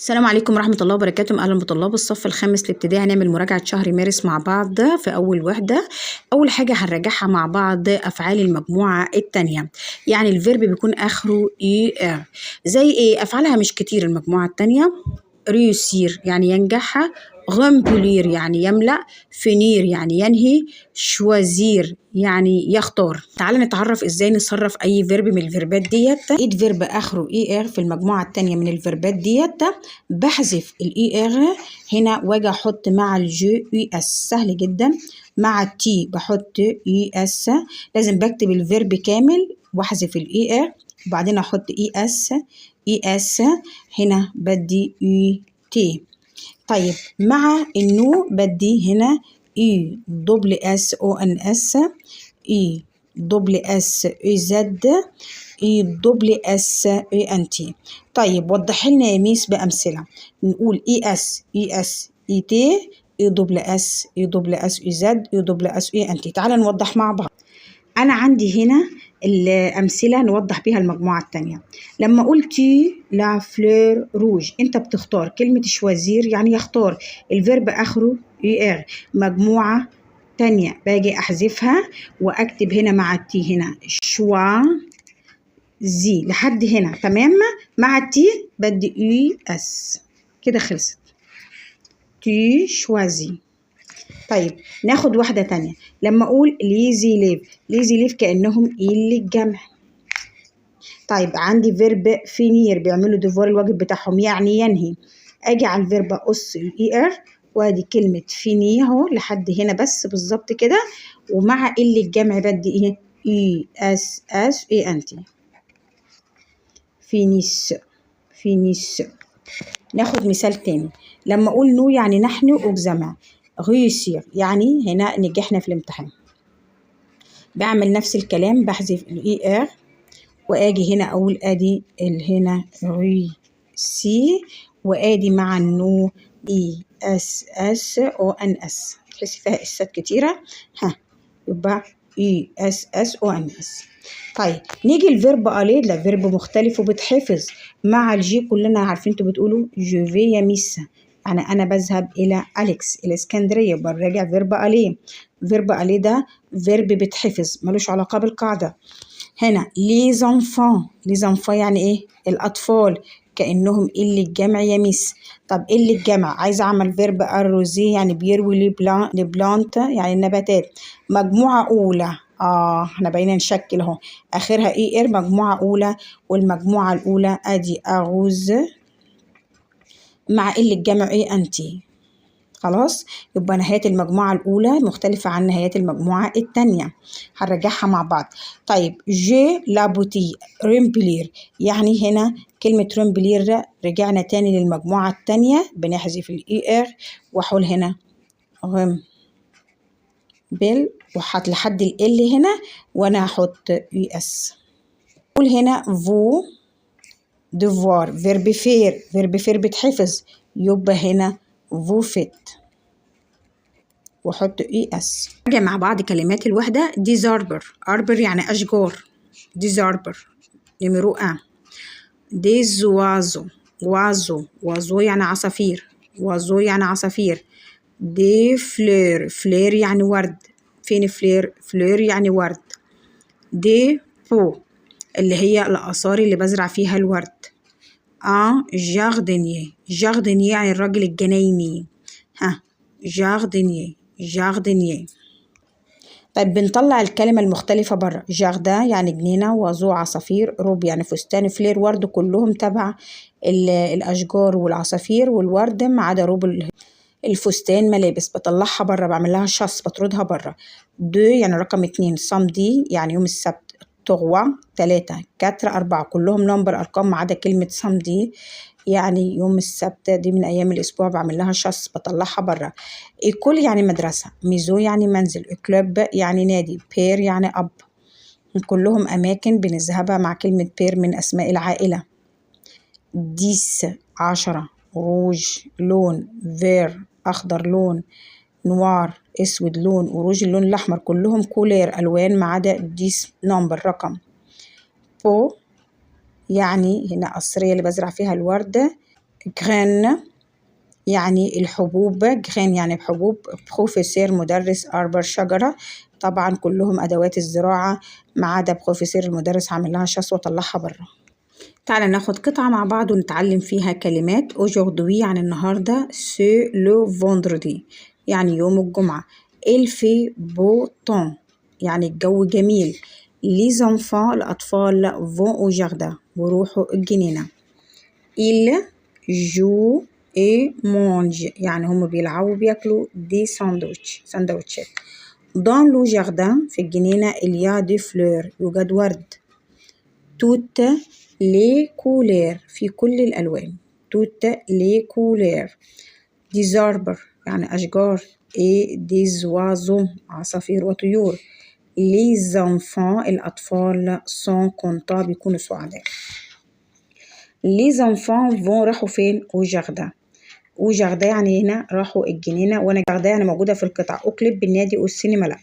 السلام عليكم ورحمة الله وبركاته. أهلا بطلاب الصف الخامس الابتدائي. هنعمل مراجعة شهر مارس مع بعض في أول وحدة. أول حاجة هنراجعها مع بعض أفعال المجموعة التانية، يعني ال verbe بيكون آخره i r. زي إيه؟ أفعالها مش كتير المجموعة التانية. réussir يعني ينجح، remplir يعني يملأ، finir يعني ينهي، choisir يعني يختار. تعال نتعرف ازاي نصرف اي verbe من ال verbe ات ديت. ايد verbe اخره i r في المجموعه الثانيه من ال verbe ات ديت، بحذف ال i r هنا واجي احط مع ال je u s، سهل جدا. مع ال tu بحط u s، لازم بكتب ال verbe كامل واحذف ال i r وبعدين احط i s i s، هنا بدي u t. طيب مع ال nous بدي هنا u double s o n s، u double s e z، u double s e n t. طيب وضح لنا يا ميس بأمثلة. نقول i s i s e t، u double s، u double s e z، u double s e n t. تعالى نوضح مع بعض. أنا عندي هنا الأمثلة نوضح بيها المجموعة التانية. لما قلت la fleur rouge، أنت بتختار كلمة choisir يعني يختار، ال verbe آخره i r، مجموعة تانية، باجي أحذفها وأكتب هنا مع ال tu هنا choisis لحد هنا، تمام. مع ال tu بدي u s، كده خلصت، tu choisis. طيب ناخد واحدة تانية. لما أقول les élèves، les élèves كأنهم ils الجمع. طيب عندي verbe finir، بيعملوا devoir الواجب بتاعهم يعني ينهي. أجي على ال verbe أقص ال i r وادي كلمة finis اهو لحد هنا بس بالظبط كده، ومع ils الجمع بدي ايه؟ u s s e n t، finissent finissent. ناخد مثال تاني. لما اقول nous يعني نحن examen، réussir يعني هنا نجحنا في الامتحان. بعمل نفس الكلام، بحذف ال i r واجي هنا اقول ادي هنا réussis وادي مع ال nous i s s o n s، تحسي فيها s ات كتيره، ها يبقى i s s o n s. طيب نيجي ال verbe aller، ده verbe مختلف وبتحفظ. مع ال je كلنا عارفين، انتوا بتقولوا je vais يا ميس، يعني انا بذهب الى اليكس الاسكندريه. براجع verbe aller. verbe aller ده verbe بتحفظ، ملوش علاقه بالقاعده. هنا les enfants، les enfants يعني ايه؟ الاطفال، كانهم ils الجمع يا ميس. طب ils الجمع، عايزه اعمل verbe arroser يعني بيروي، les plantes يعني النباتات، مجموعه اولى. احنا بقينا نشكل اهو، اخرها i r، مجموعه اولى، والمجموعه الاولى ادي arrosent مع ils الجمع e n t. خلاص يبقى نهاية المجموعة الأولى مختلفة عن نهاية المجموعة الثانية، هنرجعها مع بعض. طيب j'ai la bouteille remplir، يعني هنا كلمة remplir رجعنا تاني للمجموعة الثانية، بنحذف ال i r وأحول هنا rempl وحط لحد ال l هنا وأنا هحط u s. قول هنا vos devoirs، verbe faire، verbe faire بتحفظ، يبقى هنا vous faites واحط u s. نراجع مع بعض كلمات الوحدة. des arbres، arbres يعني أشجار، des arbres numéro un. des oiseaux، oiseaux، oiseaux يعني عصافير، oiseaux يعني عصافير. des fleurs، fleur يعني ورد، فين fleur؟ fleur يعني ورد. des pots اللي هي الأصاري اللي بزرع فيها الورد. un jardinier، jardinier يعني الراجل الجنايني، ها jardinier jardinier. طيب بنطلع الكلمة المختلفة بره. jardin يعني جنينة، oiseaux عصافير، روب يعني فستان، fleur ورد، كلهم تبع الأشجار والعصافير والورد ما عدا روب الفستان ملابس، بطلعها بره، بعمل لها chasse، بطردها بره. deux يعني رقم 2، samedi يعني يوم السبت، trois تلاتة، quatre أربعة، كلهم nombre أرقام ما عدا كلمة samedi يعني يوم السبت، دي من أيام الأسبوع، بعمل لها chasse، بطلعها بره. école يعني مدرسة، maison يعني منزل، club يعني نادي، père يعني أب، كلهم أماكن بنذهبها مع كلمة père من أسماء العائلة. dix 10، روج لون، vert أخضر لون، noir أسود لون، وروج اللون الأحمر، كلهم couleur ألوان ما عدا dix nombre رقم. pot يعني هنا قصرية اللي بزرع فيها الوردة. graines يعني الحبوب، graines يعني حبوب، بروفيسور مدرس، arbre شجرة. طبعا كلهم أدوات الزراعة ما عدا بروفيسور المدرس، هعمل لها chasse وأطلعها بره. تعالى ناخد قطعة مع بعض ونتعلم فيها كلمات. aujourd'hui يعني النهاردة، c'est le vendredi يعني يوم الجمعة، il fait beau temps يعني الجو جميل، les enfants الأطفال vont au jardin بيروحوا الجنينة، ils jouent et mangent يعني هم بيلعبوا بياكلوا des sandwichs سندوتشات. dans le jardin في الجنينة il y a des fleurs يوجد ورد، toutes les couleurs في كل الألوان، toutes les couleurs، des arbres يعني أشجار، et des oiseaux عصافير وطيور، les enfants الأطفال sont contents بيكونوا سعداء. les enfants vont راحوا فين؟ au jardin. au jardin يعني هنا راحوا الجنينة، وأنا jardin يعني موجودة في القطع. au club بالنادي، والسينما لأ.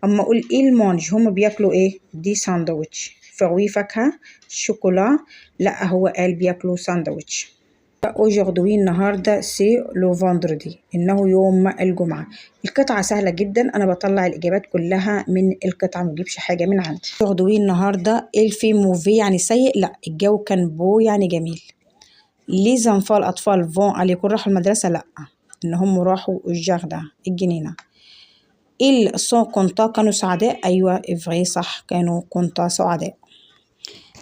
أما أقول ils mangent هم بياكلوا إيه؟ des sandwichs، fruits فاكهة، شوكولا لأ، هو قال بياكلوا ساندوتش. aujourd'hui النهاردة c'est le vendredi إنه يوم الجمعة. القطعة سهلة جدا، أنا بطلع الإجابات كلها من القطعة، ما بجيبش حاجة من عندي. aujourd'hui النهاردة il fait mauvais يعني سيء، لأ الجو كان beau يعني جميل. les enfants الأطفال vont à l'école راحوا المدرسة، لأ إن هم راحوا ال jardin الجنينة. ils sont contents كانوا سعداء، أيوة vrai صح كانوا contents سعداء.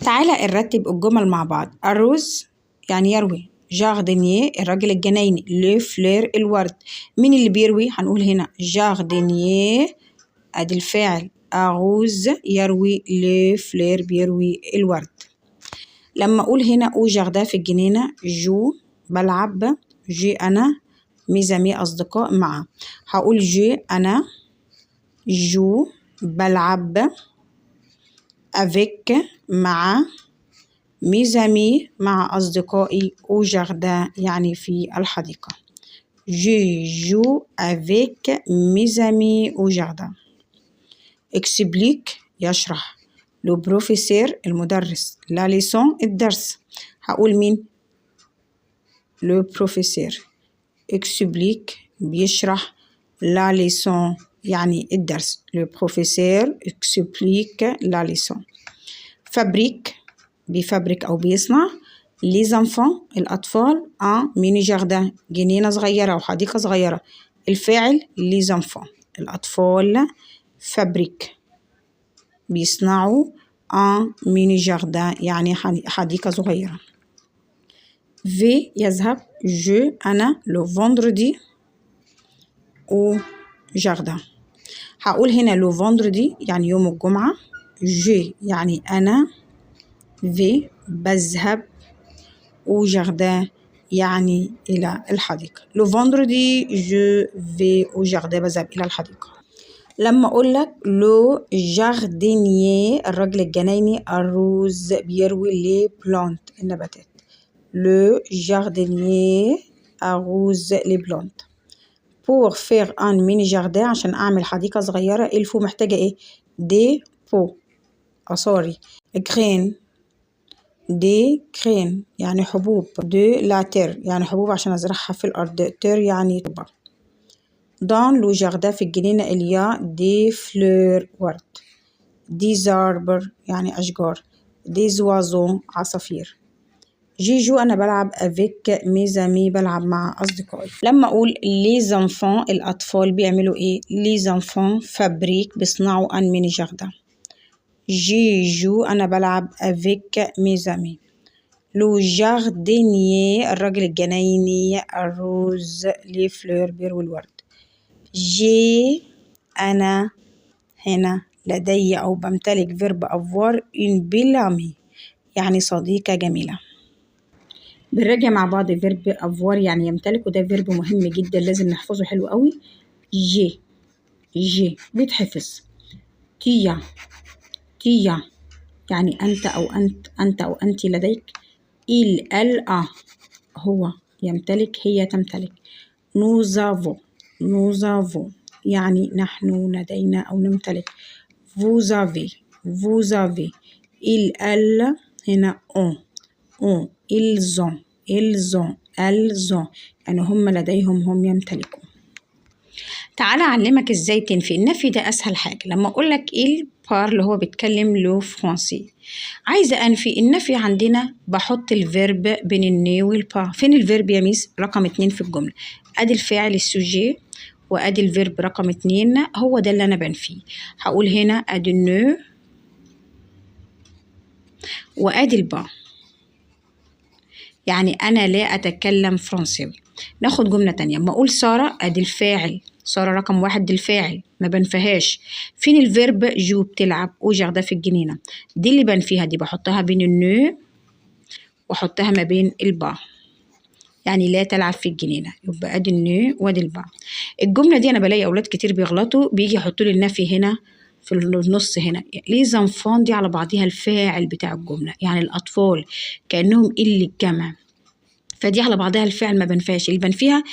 تعالى نرتب الجمل مع بعض. arrose يعني يروي، jardinier الراجل الجنايني، les fleurs الورد. مين اللي بيروي؟ هنقول هنا jardinier ادي الفاعل، arrose يروي، les fleurs بيروي الورد. لما اقول هنا au jardin في الجنينة، joue بلعب، j'ai انا، mes amis اصدقاء مع، هقول j'ai انا، joue بلعب، avec مع، mes amis مع أصدقائي، au jardin يعني في الحديقة. je joue avec mes amis au jardin. explique يشرح، le professeur المدرس، la leçon الدرس. هقول مين؟ le professeur explique بيشرح la leçon يعني الدرس. le professeur explique la leçon. fabrique بيفبرك أو بيصنع، les enfants الأطفال un mini jardin جنينة صغيرة أو حديقة صغيرة. الفاعل les enfants الأطفال، fabriquent بيصنعوا un mini jardin يعني حديقة صغيرة. vais يذهب، je أنا، le vendredi au jardin. هقول هنا le vendredi يعني يوم الجمعة، je يعني أنا، vais بذهب، au jardin يعني إلى الحديقة. le vendredi je vais au jardin بذهب إلى الحديقة. لما أقول لك le jardinier الراجل الجنايني arrose بيروي les plantes النباتات. le jardinier arrose les plantes. pour faire un mini jardin عشان أعمل حديقة صغيرة، il faut محتاجة إيه؟ des pots، sorry، graines، des graines يعني حبوب، de la terre يعني حبوب عشان أزرعها في الأرض، terre يعني تربة. dans le jardin في الجنينة il y a des fleurs ورد، des arbres يعني أشجار، des oiseaux عصافير. je joue أنا بلعب، avec mes amis بلعب مع أصدقائي. لما أقول les enfants الأطفال بيعملوا إيه؟ les enfants fabriquent بيصنعوا un mini jardin. je joue أنا بلعب avec mes amis. le jardinier الراجل الجنايني arrose les fleurs بيروي الورد. j'ai أنا هنا لدي أو بمتلك verbe avoir une belle amie يعني صديقة جميلة. بنراجع مع بعض verbe avoir يعني يمتلك، وده verbe مهم جدا لازم نحفظه حلو قوي. j'ai، j'ai بيتحفظ. tu as، tu as يعني أنت أو أنت، أنت أو أنت لديك. il، elle a هو يمتلك، هي تمتلك. nous avons، nous avons يعني نحن لدينا أو نمتلك. vous avez، vous avez. ils، elles هنا ont، ont. ils ont. ils ont، elles ont، يعني هم لديهم، هم يمتلكون. تعالى أعلمك ازاي تنفي. النفي ده أسهل حاجة. لما أقول لك il parle، هو بيتكلم le français، عايزة أنفي. النفي عندنا بحط ال verbe بين ال ne وال pas. فين ال verbe يا ميس؟ رقم 2 في الجملة. أدي الفاعل ال sujet وأدي ال verbe رقم 2، هو ده اللي أنا بنفيه. هقول هنا أدي ال ne وأدي ال pas، يعني أنا لا أتكلم فرنساوي. ناخد جملة تانية. اما أقول سارة، أدي الفاعل سارة رقم 1، دي الفاعل ما بنفيهاش. فين ال verbe؟ joue بتلعب، au jardin في الجنينة، دي اللي بنفيها، دي بحطها بين ال ne واحطها ما بين ال pas، يعني لا تلعب في الجنينة. يبقى ادي ال ne وادي ال pas. الجملة دي انا بلاقي اولاد كتير بيغلطوا، بيجي يحطوا لي النفي هنا في النص هنا. les enfants دي على بعضيها الفاعل بتاع الجملة، يعني الأطفال كأنهم ils الجمع، فدي على بعضها الفعل ما بنفيهاش. اللي بنفيها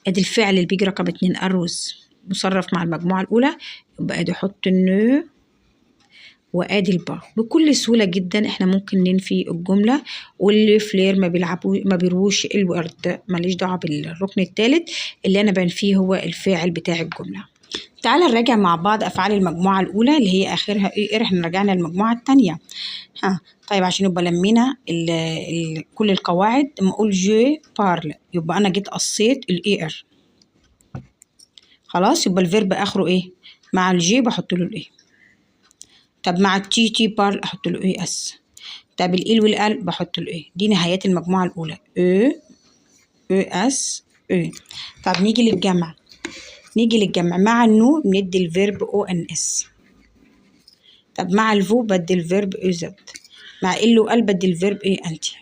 ادي الفعل اللي بيجي رقم 2 arrose، مصرف مع المجموعة الأولى، يبقى ادي حط ال ne وادي ال pas. بكل سهولة جدا احنا ممكن ننفي الجملة. و les fleurs ما بيلعبوا، ما بيروش الورد، ماليش دعوة بالركن الثالث، اللي انا بنفيه هو الفاعل بتاع الجملة. تعالى نراجع مع بعض افعال المجموعة الاولى اللي هي اخرها e r. احنا رجعنا المجموعة الثانية. ها طيب، عشان يبقى لمينا ال ال كل القواعد. لما اقول je parle، يبقى انا جيت قصيت ال e r، خلاص، يبقى ال verbe اخره ايه؟ مع ال je بحط له ال e. طب مع ال tu، tu parles، احط له e s. طب ال il وال elle بحط له e. دي نهايات المجموعه الاولى، e، e s، e. طب نيجي للجمع. نيجي للجمع، مع ال nous بندي ال verbe o n s. طب مع ال vous بدي ال verbe e z. مع ils و elles بدي ال verbe e n t.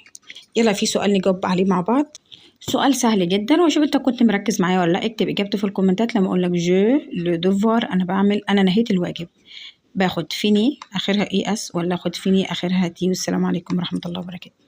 يلا في سؤال نجاوب عليه مع بعض، سؤال سهل جدا، وشوف انت كنت مركز معايا ولا لا. اكتب اجابته في الكومنتات. لما اقول لك je le devoir، انا بعمل، انا نهيت الواجب، باخد fini اخرها e s ولا اخد finis اخرها t؟ والسلام عليكم ورحمه الله وبركاته.